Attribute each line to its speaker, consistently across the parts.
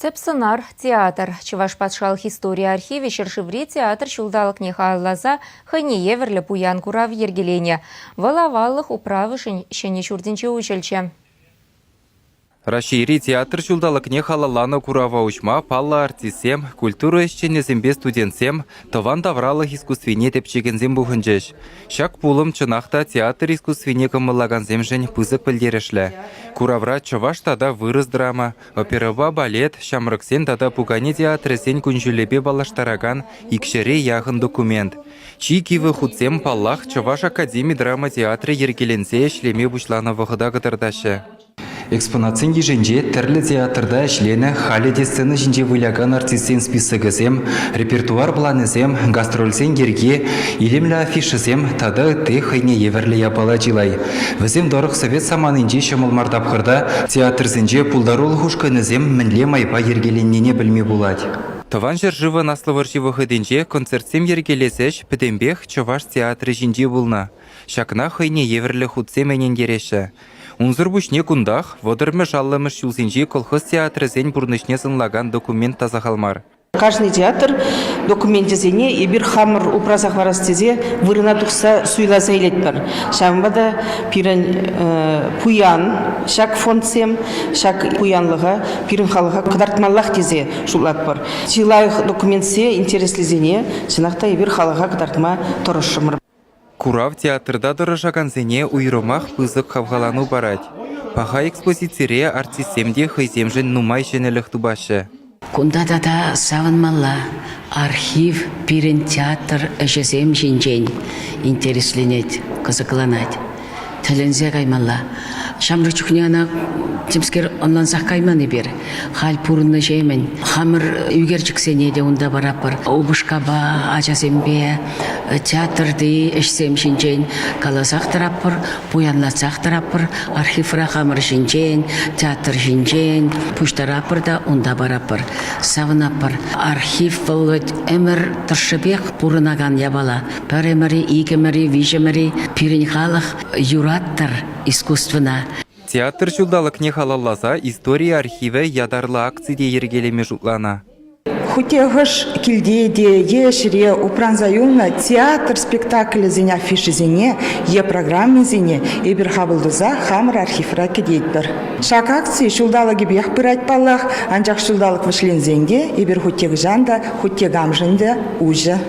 Speaker 1: Тӗп сӑнар – театр. Чӑваш патшалӑх истори архивӗ ҫӗршыври театр ҫулталӑкне халалласа хӑйне евӗрлӗ пуян курав йӗркеленӗ. Вӑл аваллӑх управӑшӗн ҫӗнӗ ҫуртӗнче уҫӑлчӗ.
Speaker 2: Раҫҫейри театр ҫулталӑкне халалланӑ курава уҫма паллӑ артистсем, культура ӗҫченӗсемпе студентсем, тӑван тавралӑх искусствине тӗпчекенсем пухӑнчӗҫ. Ҫак пулӑм чӑнах та театр искусствине кӑмӑллакансемшӗн пысӑк пӗлтерӗшлӗ. Куравра чӑваш тата вырӑс драма, Оперӑпа балет, ҫамрӑксен тата пукане театрӗсен кун-ҫулӗпе паллаштаракан икҫӗре яхӑн документ. Чи кивӗ хутсем, паллах, Чӑваш академи драма театрӗ йӗркеленсе ӗҫлеме пуҫланӑ вӑхӑта кӑтартаҫҫӗ. Экспонатсен йышӗнче тӗрлӗ театрта ӗҫленӗ, халӗ те сцена ҫинче вылякан артистсен списокӗсем, репертуар планӗсем, гастрольсен йӗрки, илемлӗ афишӑсем тата ытти хӑйне евӗрлӗ япала чылай. Вӗсем тӑрӑх совет саманинчи ҫӑмӑл мар тапхӑрта театрсенче пултарулӑх ушкӑнӗсем мӗнле майпа йӗркеленнине пӗлме пулать. Тӑван ҫӗршывӑн Аслӑ вӑрҫи вӑхӑтӗнче концертсем йӗркелес ӗҫ пӗтӗмпех чӑваш театрӗ ҫинче пулнӑ. Ҫакна хӑйне евӗрлӗ хутсем ӗнентереҫҫӗ. Унсӑр пуҫне кунтах 30-мӗш-50-мӗш ҫулсенчи колхоз театрӗсен пурнӑҫне сӑнлакан документ та сахал мар.
Speaker 3: Кашни театр докуменчӗсене эпир хамӑр упраса хӑварас тесе вырӑна тухса суйласа илетпӗр. Ҫавӑнпа та пирӗн пуян ҫак фондсем, ҫак пуянлӑха пирӗн халӑха кӑтартмаллах тесе шутлатпӑр. Чи лайӑх документсем, интереслисене чӑнах та эпир халӑха кӑтартма тӑрӑшрӑмӑр.
Speaker 2: Курав театрта тӑрӑшакансене уйрӑмах пысӑк хавхалану парать. Паха экспозицире артистсем те хӑйсемшӗн нумай ҫӗнӗлӗх тупаҫҫӗ.
Speaker 4: Кунта тата савӑнмалла, архив пирӗн театр ӗҫӗсем ҫинчен интересленет, кӑсӑкланать. Тӗлӗнсе каймалла. Ҫамрӑк чухне ӑна темскер ӑнлансах кайман эпир. Халь пурӑннӑҫемӗн хамӑр ӳкерчӗксене те унта паратпӑр. Упӑшкапа, ачасемпе театрти ӗҫсем ҫинчен каласах тӑратпӑр, пуянлатсах тӑратпӑр. Архивра хамӑр ҫинчен, театр ҫинчен пуҫтаратпӑр та унта паратпӑр. Савӑнатпӑр. Архив вӑл вӗт ӗмӗр тӑршшӗпех пурӑнакан япала. Пӗр ӗмӗр-и, ик ӗмӗр-и, виҫ ӗмӗр-и пирӗн халӑх юраттӑр искусствӑна.
Speaker 2: Театр ҫулталӑкне халалласа истори архивӗ ятарлӑ акци те йӗркелеме шутланӑ.
Speaker 5: Хуть те хӑш килте те е ӗҫре упранса юлнӑ театр спектаклӗсен афишисене е программисене эпир хапӑл туса хамӑр архивра кӗтетпӗр. Ҫак акци ҫулталӑкӗпех пырать паллах, анчах ҫулталӑк вӗҫленсен те эпир хуть те хӑҫан та, хуть те камшӑн та уҫӑ.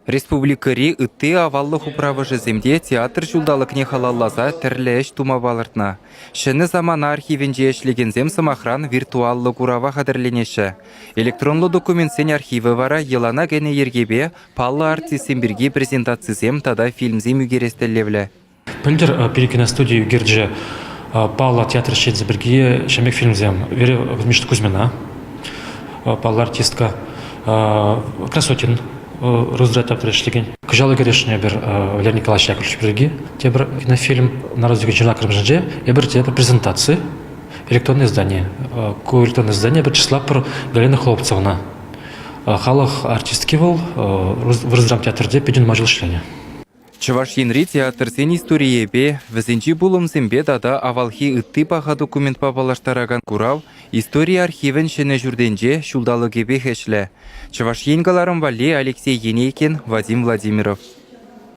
Speaker 2: Республикӑри ытти аваллӑх управӑшӗсем те театр ҫулталӑкне халалласа тӗрлӗ ӗҫ тума палӑртнӑ. Ҫӗнӗ самана архивӗнче ӗҫлекенсем, сӑмахран, виртуаллӑ курава хатӗрленеҫҫӗ. Электронлӑ документсен архивӗ вара йӑлана кӗнӗ йӗркепе паллӑ артистсем пирки презентацисем тата фильмсем ӳкерес тӗллевлӗ.
Speaker 6: Пӗлтӗр пирӗн киностуди ӳкерчӗ паллӑ театр ӗҫченӗсем пирки ҫӗнӗ фильмсем. Вера Кузьминична Кузьмина, паллӑ артистка, Красотин Русдра театрта ӗҫлекен. Кӑҫал ӳкерешнӗ эпир Валерий Николаевич Яковлевич пирки тепӗр кинофильм «Народный ҫыракӑрмӑшӗнче» эпир тепӗр презентаци электронное издание. Ку электронное издание эпир чыслатпӑр Галина Хлопцевна. Халӑх артистки вӑл Вырӑсдрам театрте питӗ нумай ҫул ӗҫленӗ.
Speaker 2: Чӑваш Енри театрсен историйӗпе, вӗсенчи пулӑмсемпе тата авалхи ытти паха документпа паллаштаракан курав истори архивӗн ҫӗнӗ ҫуртӗнче ҫулталӑкӗпех ӗҫлӗ. Чӑваш Ен кӑларӑм валли Алексей Енейкин, Вадим Владимиров.